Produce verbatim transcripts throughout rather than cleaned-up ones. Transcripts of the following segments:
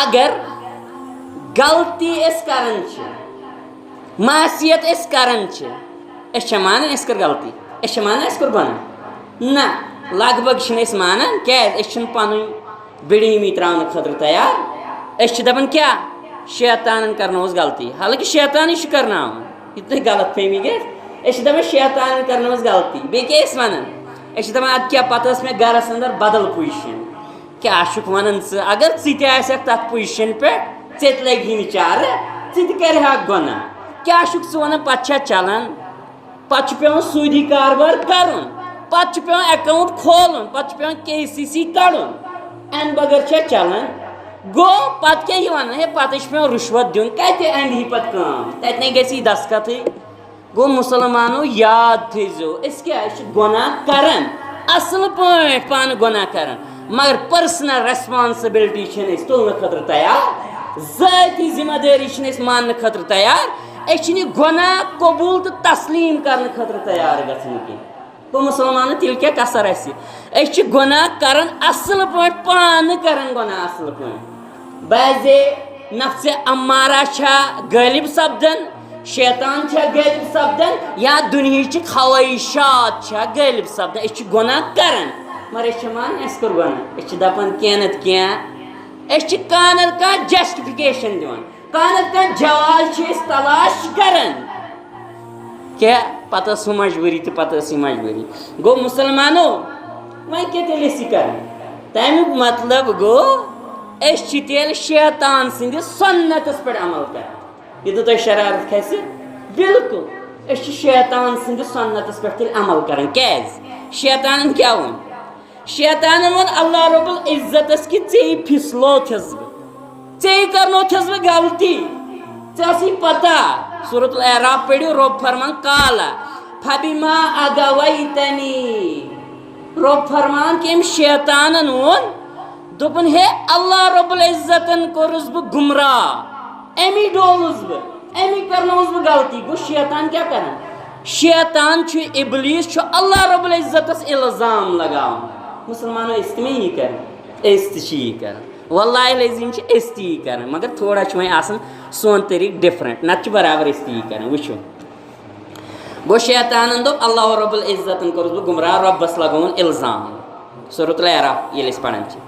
اگر غلطی أسۍ کران چھِ، معصیت أسۍ کران چھِ، أسۍ چھا مانان اَسہِ کٔر غلطی؟ أسۍ چھا مانان اَسہِ کوٚر گۄناہ؟ نہ، لگ بگ چھِنہٕ أسۍ مانان۔ کیٛازِ؟ أسۍ چھِنہٕ پنٕنۍ بِڑیٖمی ترٛاونہٕ خٲطرٕ تیار۔ أسۍ چھِ دَپان کیٛاہ؟ شیطانَن کرنووُس غلطی، حالانکہِ شیطانٕے چھُ کرناوان۔ یہِ تۄہہِ غلط فہمی گژھِ، أسۍ چھِ دَپان شیطانَن کرنووُس غلطی۔ بیٚیہِ کیٛاہ ٲسۍ وَنان؟ أسۍ چھِ دَپان اَدٕ کیٛاہ، پَتہٕ ٲس مےٚ گَرَس اَندَر بدل پُزیٖشَن۔ کیٛاہ چھُکھ وَنان ژٕ؟ اگر ژٕ تہِ آسٮ۪کھ تَتھ پُزیٖشَن پٮ۪ٹھ، ژےٚ تہِ لَگہِ ہی نہٕ چارٕ، ژٕ تہِ کَرِہاکھ گۄناہ۔ کیٛاہ چھُکھ ژٕ وَنان؟ پَتہٕ چھا چَلان؟ پَتہٕ چھُ پٮ۪وان سوٗدی کاربار کَرُن، پَتہٕ چھُ پٮ۪وان account کھولُن، پَتہٕ چھُ پٮ۪وان KCC کَڑُن، اَمہِ بغٲر چھا چَلان؟ گوٚو پَتہٕ کیٛاہ یہِ وَنان؟ ہے، پَتہٕ چھُ پٮ۪وان رُشوَت دیُن، کَتہِ اَندِ یہِ پَتہٕ کٲم؟ تَتہِ نے گژھِ یہِ دَستخطٕے۔ گوٚو مُسلمانو، یاد تھٲیزیو، أسۍ کیٛاہ، أسۍ چھِ گۄناہ کَران، اَصٕل پٲٹھۍ پانہٕ گۄناہ کَران، مگر personal responsibility چھِنہٕ أسۍ تُلنہٕ خٲطرٕ تیار، ذٲتی ذمہ دٲری چھِنہٕ أسۍ ماننہٕ خٲطرٕ تیار۔ أسۍ چھِنہٕ یہِ گۄناہ قبوٗل تہٕ تسلیٖم کَرنہٕ خٲطرٕ تیار گژھان کینٛہہ۔ گوٚو مُسلمانو، تیٚلہِ کیٛاہ کَسَر اَسہِ؟ أسۍ چھِ گۄناہ کَران اَصٕل پٲٹھۍ، پانہٕ کَران گۄناہ اَصٕل پٲٹھۍ۔ بعضے نفسِ امارہ چھا غٲلب سپدان، شیطان چھا غٲلب سپدان، یا دُنہِچہِ خواہشات چھا غٲلب سپدان۔ أسۍ چھِ گۄناہ کران، مگر أسۍ چھِ وَنان اَسہِ کوٚر گۄناہ۔ أسۍ چھِ دَپان کینٛہہ نَتہٕ کینٛہہ، أسۍ چھِ کانٛہہ نَتہٕ کانٛہہ justification دِوان، کانٛہہ نَتہٕ کانٛہہ جواز چھِ أسۍ تلاش کران۔ کیٛاہ؟ پَتہٕ ٲس ہُہ مجبوٗری تہٕ پَتہٕ ٲس یہِ مجبوٗری۔ گوٚو مُسلمانو، وۄنۍ کیٛاہ تیٚلہِ أسۍ یہِ کران؟ تَمیُک مطلب گوٚو، أسۍ چھِ تیٚلہِ شیطان سٕنٛدِس سُنتَس پٮ۪ٹھ عمل کران۔ یہِ نہٕ تۄہہِ شرارت کھسہِ، بالکل۔ أسۍ چھِ شیطان سٕنٛدِس سُنتَس پٮ۪ٹھ تیٚلہِ عمل کران۔ کیٛازِ؟ شیطانن کیٛاہ ووٚن؟ شیطانن ووٚن اللہ رب العزتس کہِ ژےٚ پھِسلوتھس بہٕ، ژےٚ کرنوتھس بہٕ غلطی، ژےٚ ٲسٕے پتہ۔ سورۃ الاعراف پٔرِو، رب فرمان، قال فبما اغویتنی۔ رب فرمان کہِ أمۍ شیطانن ووٚن، دوٚپُن، ہے، اللہ رب العزتن کوٚرُس بہٕ گمراہ، أمی ڈولُس بہٕ، أمی کرنووُس بہٕ غلطی۔ گوٚو شیطان کیٛاہ کران؟ شیطان چھُ، ابلیس چھُ اللہ رب العزتس الزام لگاوان۔ مُسلمانو، أسۍ تہِ مہ یی کران، أسۍ تہِ چھِ یی کران۔ واللہ العظیم چھِ أسۍ تہِ یی کران، مگر تھوڑا چھُ وۄنۍ آسان سون طریٖقہٕ different، نتہٕ چھِ برابر أسۍ تہِ یی کران۔ وٕچھِو، گوٚو شیطانن دوٚپ، اللہ رب العزتن کوٚرُس بہٕ گمراہ، رۄبس لگووُن الزام۔ سورۃ الاعراف ییٚلہِ أسۍ پران چھِ،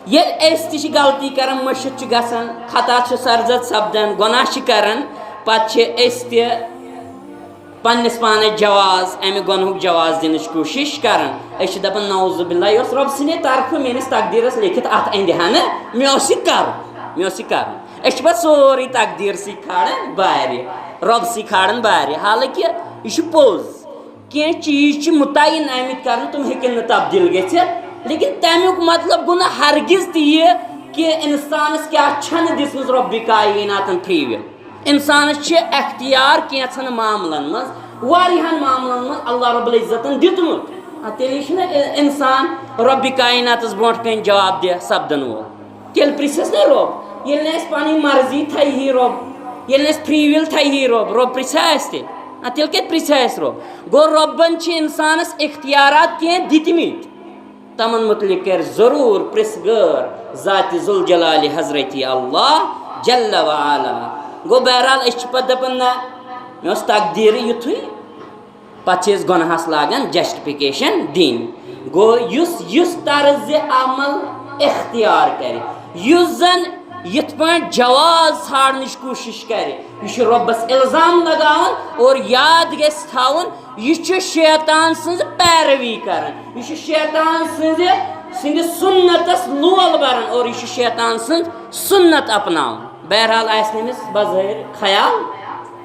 ییٚلہِ أسۍ تہِ چھِ غلطی کران، مٔشِتھ چھِ گژھان، خطا چھِ سرزد سپدان، گۄناہ چھِ کران، پتہٕ چھِ أسۍ تہِ پننِس پانس جواز، امہِ گۄنہُک جواز دِنٕچ کوٗشش کران۔ أسۍ چھِ دپان، نعوذ باللہ، یہِ اوس رۄب سٕنٛدِ طرفہٕ میٲنِس تقدیٖرس لیکھِتھ، اتھ اندِ ہا نہٕ، مےٚ اوس یہِ کرُن، مےٚ اوس یہِ کرُن۔ أسۍ چھِ پتہٕ سورُے تقدیٖرسٕے کھالان بارِ، رۄبسٕے کھالان بارِ۔ حالانکہِ یہِ چھُ پوٚز، کینٛہہ چیٖز چھِ مُتعین آمٕتۍ کرنہٕ، تِم ہیٚکن نہٕ تبدیٖل گٔژھِتھ، لیکن تمیُک مطلب گوٚو نہٕ ہرگز تہِ یہِ کہِ انسانس کیٛاہ چھنہٕ دِژمٕژ رۄبِ کایناتن free will۔ انسانس چھِ اختیار کینٛژن معاملن منٛز، واریاہن معاملن منٛز اللہ رب العزتن دیُتمُت۔ آ، تیٚلہِ چھُنہٕ اِنسان رۄبِ کایناتس برونٛٹھ کنہِ جواب دہ سپدن وول۔ تیٚلہِ پرژھٮ۪س نا رۄب، ییٚلہِ نہٕ اَسہِ پنٕنۍ مرضی تھایہِ ہی رۄب، ییٚلہِ نہٕ اَسہِ free will تھایہِ ہی رۄب، رۄب پرژھِ اَسہِ تیٚلہِ؟ آ، تیٚلہِ کتہِ پرژھِ اَسہِ رۄب؟ گوٚو رۄبن چھِ انسانس اختیارات کینٛہہ دِتمٕتۍ۔ تمن متعلق کرِ ضروٗر پرژھ گٲر ذاتِ ذوالجلالِ حضرتِ اللہ جل وعلا۔ گوٚو بہرحال، أسۍ چھِ پتہٕ دپان، نہ، مےٚ اوس تقدیٖرٕے یُتھُے، پتہٕ چھِ أسۍ گۄناہس لاگان justification دِنۍ۔ گوٚو یُس، یُس طرزِ عمل اختیار کرِ، یُس زن یِتھ پٲٹھۍ جواز ژھانڈنٕچ کوٗشش کرِ، یہِ چھُ رۄبس الزام لگاوان۔ اور یاد گژھِ تھاوُن، یہِ چھُ شیطان سٕنٛز پیروی کران، یہِ چھُ شیطان سٕنٛزِ، سٕنٛدِ سُنتس لول بران اور یہِ چھُ شیطان سٕنٛز سُنت اپناوان۔ بہرحال آسہِ نہٕ أمِس بظٲہر خیال،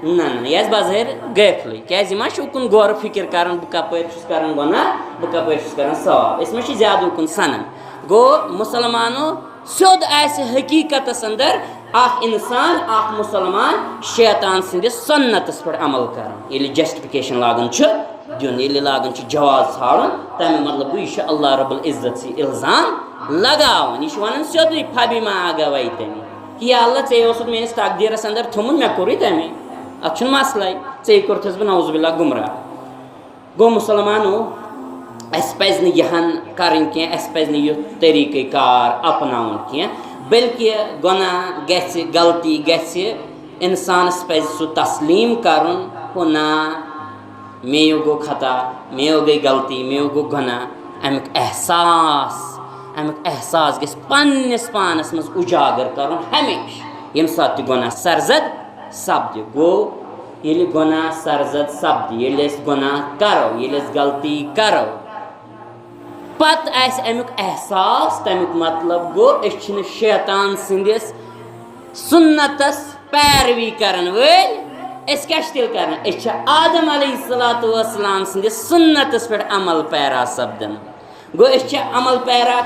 نہ، نہ، یہِ آسہِ بظٲہر غٲفلٕے، کیازِ یہِ ما چھُ اُکُن غورٕ فکر کران، بہٕ کپٲرۍ چھُس کران گۄناہ، بہٕ کپٲرۍ چھُس کران ثواب، أسۍ ما چھِ زیادٕ اُکُن سنان۔ گوٚو مُسلمانو، سیوٚد آسہِ حقیقتس اندر اکھ انسان، اکھ مسلمان شیطان سٕنٛدِس سُنتس پٮ۪ٹھ عمل کران۔ ییٚلہِ justification لاگان چھُ دیُن، ییٚلہِ لاگان چھُ جواز ژھانڈُن، تمیُک مطلب گوٚو، یہِ چھُ اللہ رب العزت سٕے الزام لگاوان۔ یہِ چھُ ونان سیوٚدُے، فبما اغویتنی، کہ یا اللہ، ژےٚ اوسُتھ میٲنِس تقدیرس اندر تھوٚمُت، مےٚ کوٚرُے تمے، اتھ چھُنہٕ مسلے، ژےٚ کوٚرتھس بہٕ نعوذ باللہ گمراہ۔ گوٚو مُسلمانو، اَسہِ پَزِ نہٕ یِہَن کَرٕنۍ کینٛہہ، اَسہِ پَزِ نہٕ یُتھ طریٖقہٕ کار اَپناوُن کینٛہہ۔ بلکہِ گۄناہ گژھِ، غلطی گژھِ، اِنسانَس پَزِ سُہ تسلیٖم کَرُن، ہُہ نا، مےٚ یو گوٚو خطا، مےٚ یو گٔے غلطی، مےٚ یو گوٚو گۄناہ۔ اَمیُک احساس، اَمیُک احساس گژھِ پنٛنِس پانَس منٛز اُجاگر کَرُن ہمیشہِ، ییٚمہِ ساتہٕ تہِ گۄناہ سرزد سپدِ۔ گوٚو، ییٚلہِ گۄناہ سرزد سپدِ، ییٚلہِ أسۍ گۄناہ کَرو، ییٚلہِ أسۍ غلطی کَرو، پتہٕ آسہِ اَمیُک احساس، تَمیُک مطلب گوٚو، أسۍ چھِنہٕ شیطان سٕنٛدِس سُنتس پیروی کرن وٲلۍ۔ أسۍ کیٛاہ چھِ تیٚلہِ کران؟ أسۍ چھِ آدم علیہ الصلوۃ والسلام سٕنٛدِس سُنتس پٮ۪ٹھ عمل پیرا سپدان۔ گوٚو، أسۍ چھِ عمل پیرا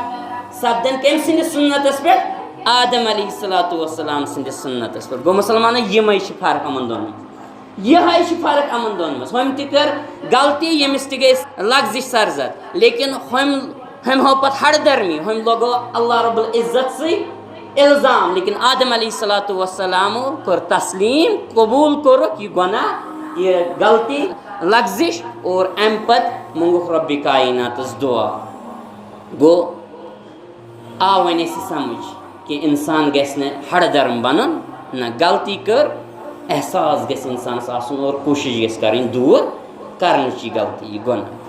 سپدان کٔمۍ سٕنٛدِس سُنتس پٮ۪ٹھ؟ آدم علیہ الصلوۃ والسلام سٕنٛدِس سُنتس پٮ۪ٹھ۔ گوٚو، مُسلمانو، یِمے چھِ فرق یِمن دۄن منٛز۔ یِہے چھِ فرق یِمن دۄن منٛز۔ ہُمۍ تہِ کٔر غلطی، ییٚمِس تہِ گٔے لغزِش سرزد، لیکن ہُمۍ، ہُمۍ ہو پتہٕ ہڑ درمی، ہُمۍ لوگو اللہ رب العزت سٕے الزام، لیکن آدم علیہ الصلوۃ والسلامو کوٚر تسلیٖم، قبوٗل کوٚرُکھ یہِ گۄناہ، یہِ غلطی، لغزِش، اور اَمہِ پتہٕ مونٛگُکھ رب کائناتس دُعا۔ گوٚو، آو وۄنۍ اَسہِ سمجھ کہِ اِنسان گژھِ نہٕ ہڑ درم بنُن، نہ، غلطی کٔر، احساس گژھِ اِنسانس آسُن اور کوٗشِش گژھِ کرٕنۍ دوٗر کرنٕچ یہِ غلطی، یہِ گۄناہ۔